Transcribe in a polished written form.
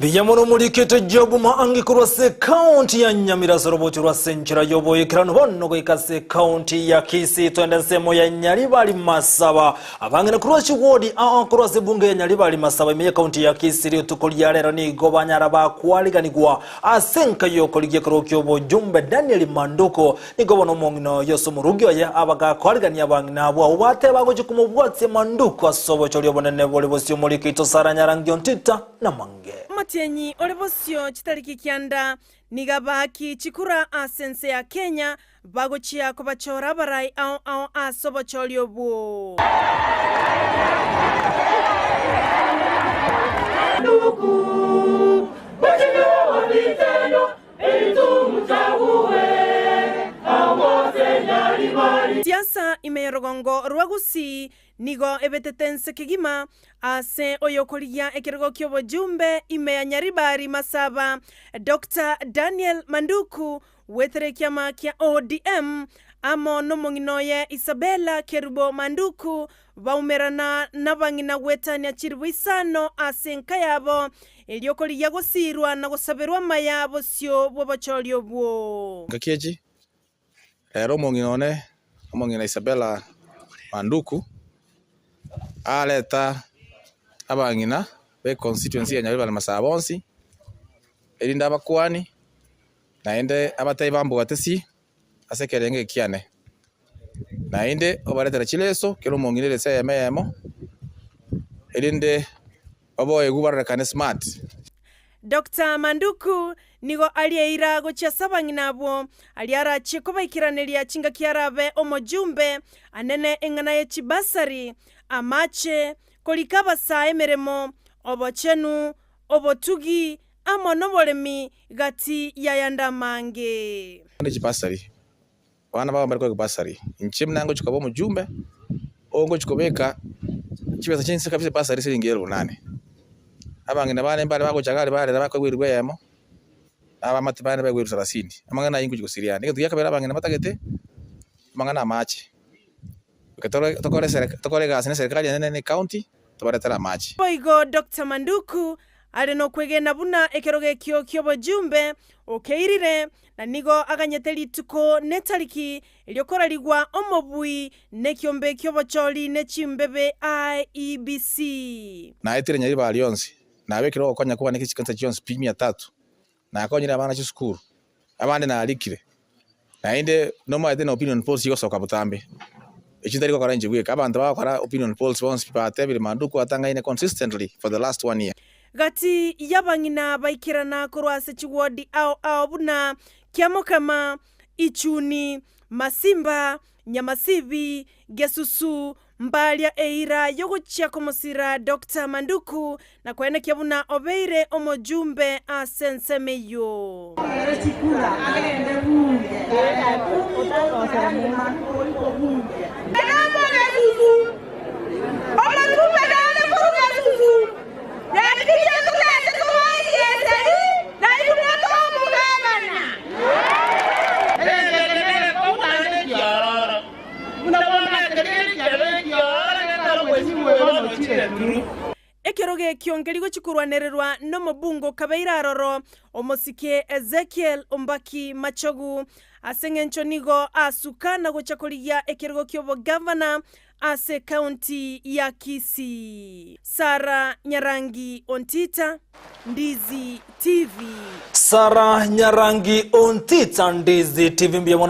Mbuya mono morikete Job Maangi korwa ase ekaunti ya Nyamira ase orobocho rwa ase enchera y'oboikeranu bono goika ase ekaunti ya Kisii twende ensemo ya Nyaribari Masaba abang'ina korwa chiwodi ao korwa ase ebunge ya Nyaribari Masaba ime y'ekaunti ya Kisii rituko ria rero nigo banyara bakwariganigwa ase enka y'okorigia ekerogo ki'obojumbe Daniel Manduko nigo bono omong'ina oyo ase omorugi oye abagakoarigania abang'ina abwo abwo bateba agochia komobwatia Manduko ase obochori obonene bore bosio omoriko oito Sara Nyarangi Ontita namange. Omotienyi ore bosio chitariki kianda nigo abaaki chikura ase ense ya Kenya bagochia kobachora abarai ao ao ase obochori obwo. Siasa ime y'orogongo rwa Gusii Nigo ebetete ense kegima ase oyokorigia ekerogo ki'obojumbe ime ya Nyaribari Masaba, Doctor Daniel Manduku wetere ekiama kia ODM amo nomong'ina oye Isabella Kerubo Manduku baumerana nabang'ina goetania chiribu isano ase enka yabo erio korigia gosiirwa na gosaberwa amaya bosio bw'obochori obwo. Ngaki echi Rero omong'ina one, omong'ina Isabella Manduku, areta abang'ina be constituency ya Nyaribari Masaa bonsi, erinde abakuani, naende abatebi bambwate si ase ekerengo eke kiane. Naende obaretera chileso, kera omong'ina eleso eyemo eyemo, erinde baboegwe barorekane smart. Doctor Manduku nigo aria eira gochia ase abang'ina abwo, aria arachie kobaikeraneria chingaki arabe omojumbe anene eng'ana ye chibasari, amache, korika abasae emeremo, obochenu, obotugi, amo noboremi gati y'ayande amange. Chibasari Abana bao mbare koegwa bursary. Inche buna ngochia koba omojumbe, oo ngochia kobeka chibesa chinse kabisa ebursary siringi elfu nane. Abang'ina bane mbare bagocha iga aria barera bakoegwa elifu eyemo, na abamate bane baegwe elfu salasini. Amang'ana ayio ngochia gosiria ande. Egento gia kabere abang'ina batagete, amang'ana amache. Ekero tokore tokore egasi na eserikari enene na ecounty, tobaretere amache. Boigo Doctor Manduku are nokwegena buna ekerogo ekio ki'obojumbe okeirire, na nigo aganyete rituko netariki riokorarigwa omobui nekiombe ki'obochori ne chimbebe IEBC. Naetire nyaribari rionsi, nabekire ogokonya kwane chikanisa chionsi pi mia tatu, Nakonyire abana chisukuru, abande narikire, naende nomaete na opinion polls chigosoka botambe, echio ntari gokora inche bweka, abanto bagokora opinion polls bonsi pi batebire Manduku atang'aine consistently for the last one year. Gati y'abang'ina baikerana korwa ase chiwodi ao ao buna Kiamokama, Ichuni, Masimba, Nyamasibi, Gesusu, Mbaria eira y'ogochia komosira Doctor Manduku na koenekia buna obeire omojumbe ase ensemo eyio. Ekerogo ekio nkeri gochia korwanererwa nomobungo okabeire aroro, omosike Ezekiel Ombaki Machogu, ase engencho nigo asuka na gocha korigia ekerogo ki'obogavana ase ekaunti ya Kisii. Sarah Nyarangi Ontita, Ndizi TV. Sarah Nyarangi Ontita, Ndizi TV mbuya mono.